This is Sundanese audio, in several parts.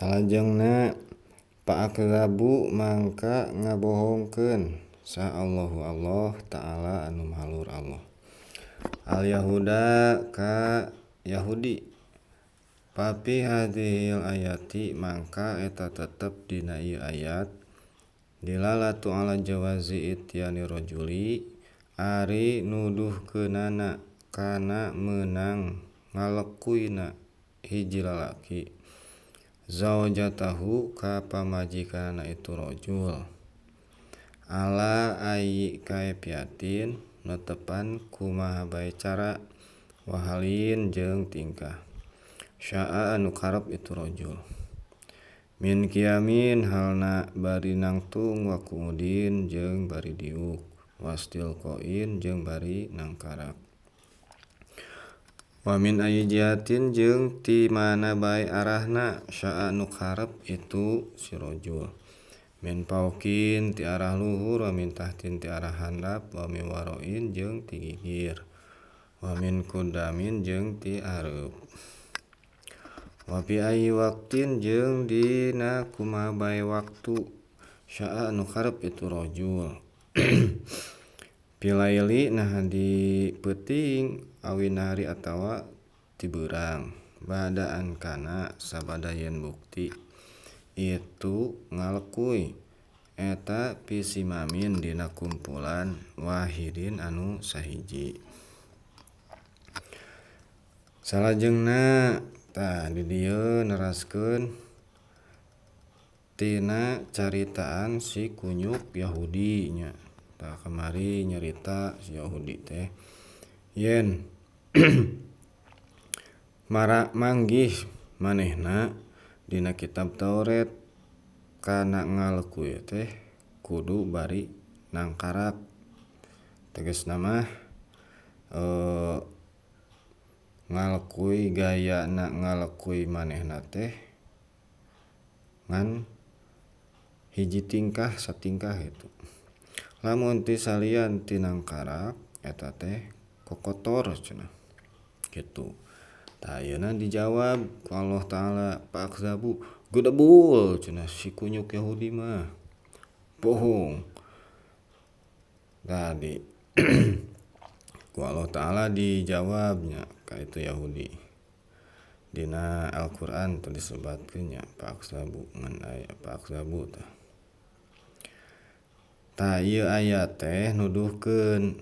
Salajengna fa'akdzabu mangka ngabohongkeun saha Allahu Allah Ta'ala anu Maha Luhur Allah al yahuda ka Yahudi papi hadhil ayati mangka eta tetep dina ieu ayat dilalatu ala jawazi ityani rajuli ari nuduhkeunana kana meunang ngalekuina hiji lalaki zaujatahu ka pamajikanna itu rajul ala ayyi kaifiatin netepan kumaha bae cara wahalin jeung tingkah syaa anu karep itu rajul min qiyamin halna bari nangtung wa qu'udin jeung bari diuk wastilqain jeung bari nangkarak wa min ayyi jihatin jeung ti mana bae arahna syaa nu karep itu si rajul min fauqin ti arah luhur wa min tahtin ti arah handap wa min waroin jeung ti gigir wa min qudamin jeung ti hareup wa fi ayyi waqtin jeung dina kumaha bae waktu syaa nu karep itu rajul pilaili nah di peuting awin hari atawa ti beurang badaan kana sabada yen bukti itu ngalekuy eta pisimamin dina kumpulan wahidin anu sahiji. Salajengna tah di dieu neraskeun tina caritaan si kunyuk Yahudi nya. Tah kamari nyarita si Yahudi teh yen mara manggih manehna dina kitab Taurat kana ngalekuy teh kudu bari nangkarak tegasna mah ngalekuy gayana ngalekuy manehna teh ngan hiji tingkah satingkah gitu. Lamun ti salian ti nangkarak eta teh kokotor cenah kitu. Tah ayeuna dijawab ku Allah Ta'ala fa'akdzabu gedebul cenah si kunyuk Yahudi mah bohong. Tadi ku Allah Ta'ala dijawabnya ka itu Yahudi dina Al-Qur'an teu disebatkeun nya fa'akdzabu ngan aya fa'akdzabu tah. Tah ieu ayat teh nuduhkeun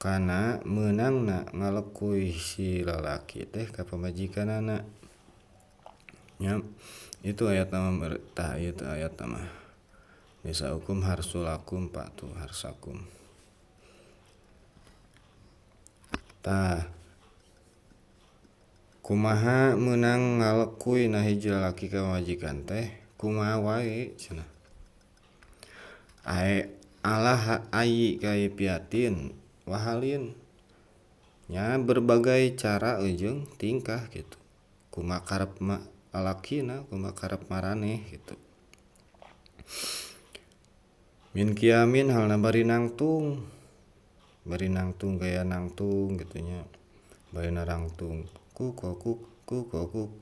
kana meunangna ngalekuy si lalaki teh ka pamajikanana nya. Itu ayat nama tah ieu teh ayat mah nisaukum harsulakum patu harsakum. Tah kumaha meunang ngalekuy na hiji lalaki ka pamajikan teh kumaha wae cenah ae ala ayyi kaifiatin wahalin nya berbagai cara jeung tingkah gitu kumaha karep lalakina kumaha karep maraneh gitu min qiyamin halna bari nangtung gaya nangtung gitu nya bari narangtung ku kokuk ku kokuk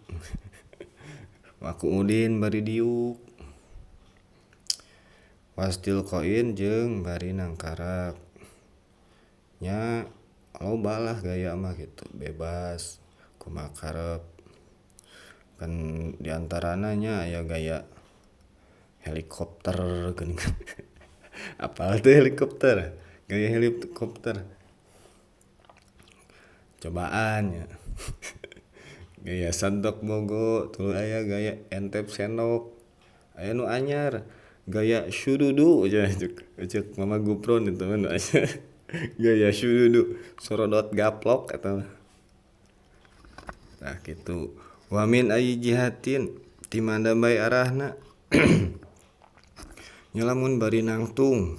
waku udin bari diuk wastilqain jeung bari nangkarak nya loba lah gaya mah gitu bebas kumaha karep kan diantarana nya aya gaya helikopter geuning apal teh helikopter gaya helikopter cobaan nya gaya sandok bogo tuluy aya gaya entep sendok aya nu anyar gaya syududu cek mama Gupron itu mah gaya syududu sorodot gaplok eta mah. Tah kitu wa min ayyi jihatin ti mana bae arahna nya lamun bari nangtung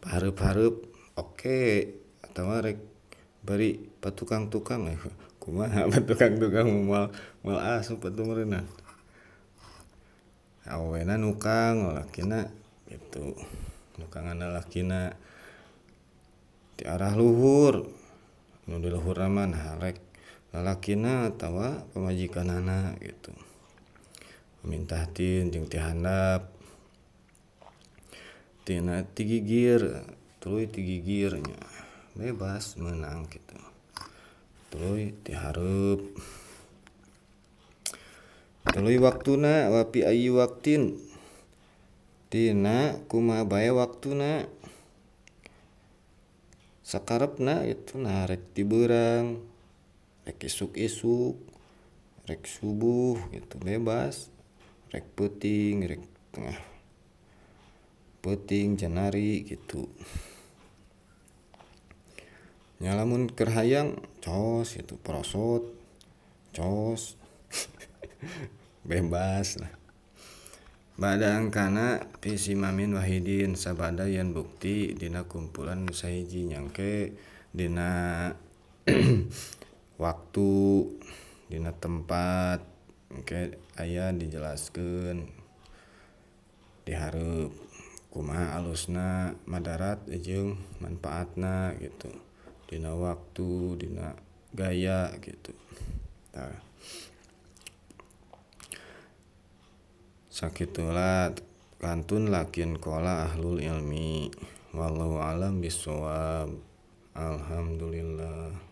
hareup-hareup oke atawa rek bari patukang-tukang kumaha patukang-tukang moal moal asup atuh meureunna awena nukang lalakina gitu nukangan lalakina ti arah luhur nu di luhurna mah nah rek lalakina atawa pamajikanana gitu. Min tahtin jeung ti handap tina ti gigir tuluy ti gigir nya bebas meunang kitu tuluy ti hareup tuluy waktuna wa fi ayyi waqtin tina kumaha bae waktuna sakarepna itu nah rek ti beurang rek isuk-isuk rek subuh gitu bebas rek peuting rek tengah peuting janari kitu nya lamun keur hayang coos kitu porosot coos bebas lah bada angkana fi simamin wahidin sabada yen bukti dina kumpulan nu sahiji nyangke dina waktu dina tempat engke aya dijelaskeun di hareup kumaha alusna madarat jeung manfaatna gitu dina waktu dina gaya gitu tah sakitulah kantun lakin qala ahlul ilmi wallahu alam bissawab alhamdulillah.